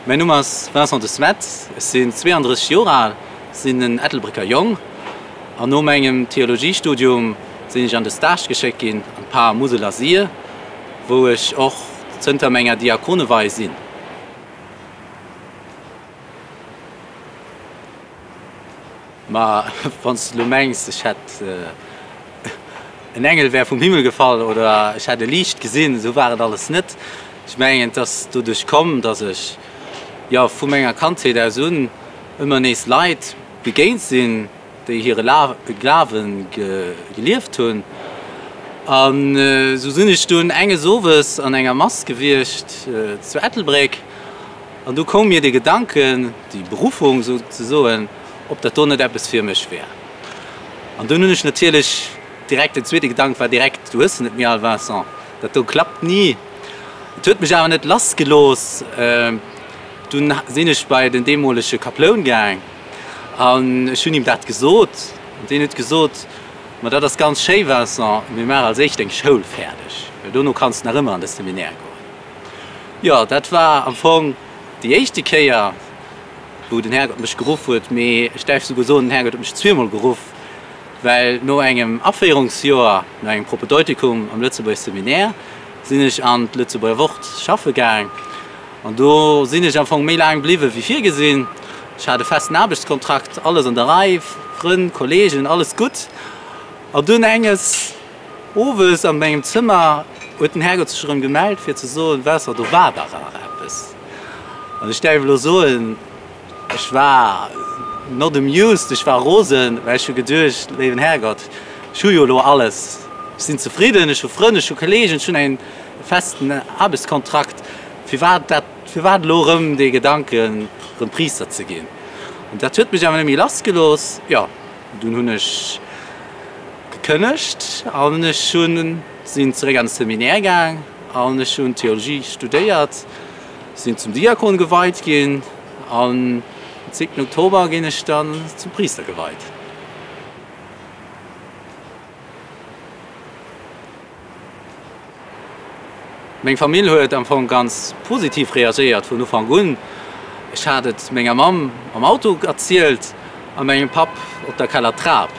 Mäin Numm ass Vincent De Smet, ech sinn 32 Joer al, sinn en Ettelbrécker Jong an no mengem Theologiestudium sinn ech an de Stage geschéckt ginn an d'Par Musel a Sir, wou ech och zënter menger Diakonewei sinn. Ma wann s de lo mengs, ech hätt, en Engel wär vum Himmel gefall oder ech hätt e Liicht gesinn, esou war et alles net. Ech mengen, et ass doduerch komm, datt ech, jo, vu menger Kandheet aus un ëmmer nees Leit begéint sinn, déi hire Glawe gelieft hunn. An esou sinn ech dunn enges Owes an enger Mass gewiescht zu Ettelbréck an du koum mir de Gedanken, déi Beruffung souzesoen, ob dat do net eppes fir mech wär. An dunn hunn ech natierlech direkt, den zweete Gedank war direkt, du hues se net méi all, Vincent, dat do klappt ni. Et huet mech awer net lass gelooss. Dunn sinn ech bei den deemolege Kaploun gaang an ech hunn him dat gesot. An deen huet gesot, Ma dat ass ganz schéi, Vincent, mee maach als éischt deng Schoul fäerdeg, well dono kanns de nach ëmmer an de Seminaire goen. Jo, dat war am Fong déi éischte Kéier, wou den Härgott mech geruff huet, mee ech däerf souguer soen, den Härgott huet mech zweemol geruff, well no engem Aféierungsjoer, no engem Propedeutikum am Lëtzebuerger Seminaire, sinn ech an d'Lëtzebuerger Wort schaffe gaang an do sinn ech am Fong méi laang bliwwe wéi virgesinn. Ech hat e festen Aarbechtskontrakt, alles an der Rei, Frënn, Kollegen, alles gutt. An dunn enges Owes an mengem Zëmmer huet den Härgott sech erëm gemellt fir ze soen, Vincent, do war dach nach eppes. An ech däerf elo soen, ech war not amused, ech war rosen, well ech hu geduecht, Léiwen Härgott, ech hu jo elo alles, ech sinn zefridden, ech hu Frënn, ech hu Kollegen, ech hunn en festen Aarbechtskontrakt, firwat dat, firwat elo erëm dee Gedanken, erëm Priister ze ginn? An dat huet mech awer net méi lassgelooss. Jo, dunn hunn ech. Gekënnegt an ech hunn sinn zeréck an de Seminaire gaang an ech hunn Theologie studéiert, sinn zum Diakon geweit ginn an den 10 Oktober ginn ech dann zum Priister geweit. Meng Famill huet am Fong ganz positiv reagéiert vun Ufank un. Ech hat et menger Mamm am Auto erzielt a mengem Papp op der Kellertrap.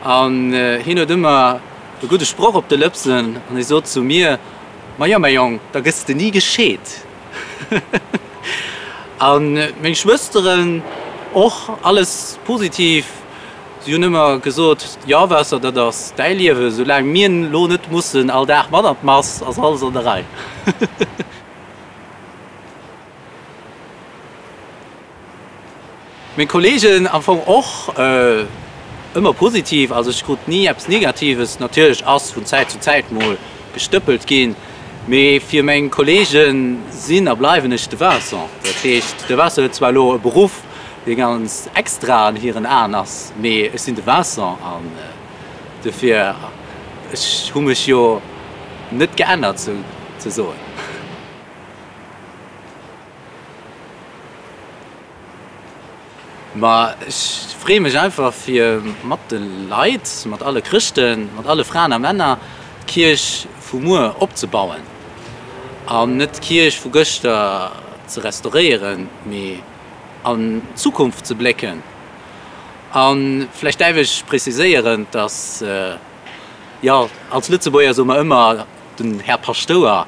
An hien huet ëmmer e gudde Sproch op de Lëpsen an hie sot zu mir, Majo mäi Jong, da gëss de ni gescheet. A meng Schwësteren och, alles positiv. Si hunn ëmmer gesot, Jo Waasser, dat ass däi Liewen, soulaang mir lo net mussen all Dag mat an d'Mass, ass alles an der Rei. Meng Kollegen am Fong och ëmmer positiv, also ech krut ni eppes Negatives. Natierlech ass vun Zäit zu Zäit mol gestëppelt ginn, mee fir meng Kollege sinn a bleiwen ech de Vincent. Dat heescht, de Vincent huet zwar elo e Beruff, dee ganz extra an hiren Aen ass, mee ech sinn de Vincent an dofir, ech hu mech jo net geännert sou ze soen. Ma ech freeë mech einfach fir mat de Leit, mat alle Chrëschten, mat alle Fraen a Männer d'Kierch vu muer opzebauen an net d'Kierch vu gëschter ze restauréieren, mee an d'Zukunft ze blécken. A vläicht däerf ech preziséieren, dass, jo, als Lëtzebuerger soe mer ëmmer den Här Paschtouer,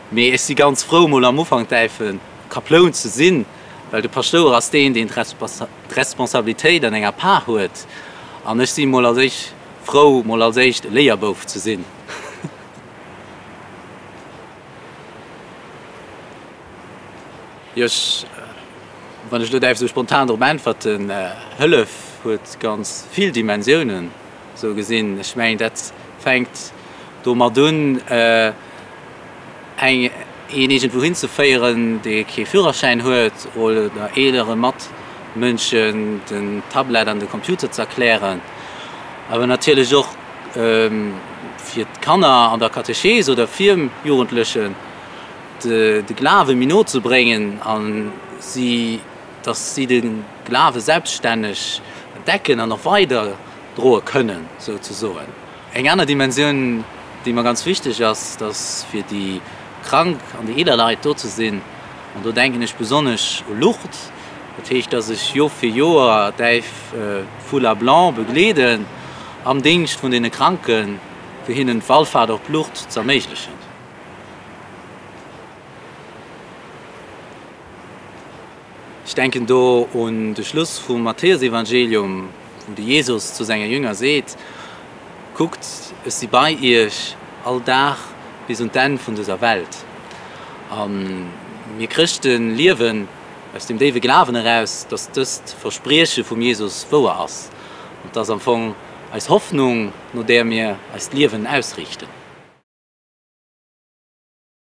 mee ech si ganz frou, mol am Ufank däife Kaploun ze sinn, well de Paschtouer ass deen, deen d'Responsabilitéit an enger Par huet, an ech si mol als éischt frou, mol als éischt e Léierbouf ze sinn. Jo, ech, wann ech elo däerf esou spontan drop äntwerten, Hëllef huet ganz vill Dimensiounen, esou gesinn. Ech mengen, dat fänkt domat un, eng, een iergendwou hinzeféieren, dee kee Führerschäin huet, oder eelere Matmënschen den Tablet an de Computer ze erklären, awer natierlech och fir d'Kanner an der Katechees oder fir Jugendlechen, de Glawe méi no ze bréngen a si, datt si de Glawe selbststänneg entdecken an och weider droe kënnen, souzesoen. Eng aner Dimensioun, déi mer ganz wichteg ass, dat ass fir déi krank an déi eeler Leit do ze sinn. An do denken ech besonnesch u Lourdes. Dat heescht, dass ech Joer fir Joer däif d'Foulard blanc begleeden am Dingscht vun deene Kranken, fir hinnen d'Wallfahrt op Lourdes z'erméiglechen. Ech denken do un de Schluss vum Matthäusevangelium, wou de Jesus zu senge Jünger seet, Kuckt, ech si bei iech all Dag bis un d'Enn vun dëser Welt. A mir Chrëschte liewen aus dem déiwe Glawen eraus, dass dëst Versprieche vum Jesus wouer ass. An 't ass am Fong eis Hoffnung, no där mir eist Liewen ausriichten.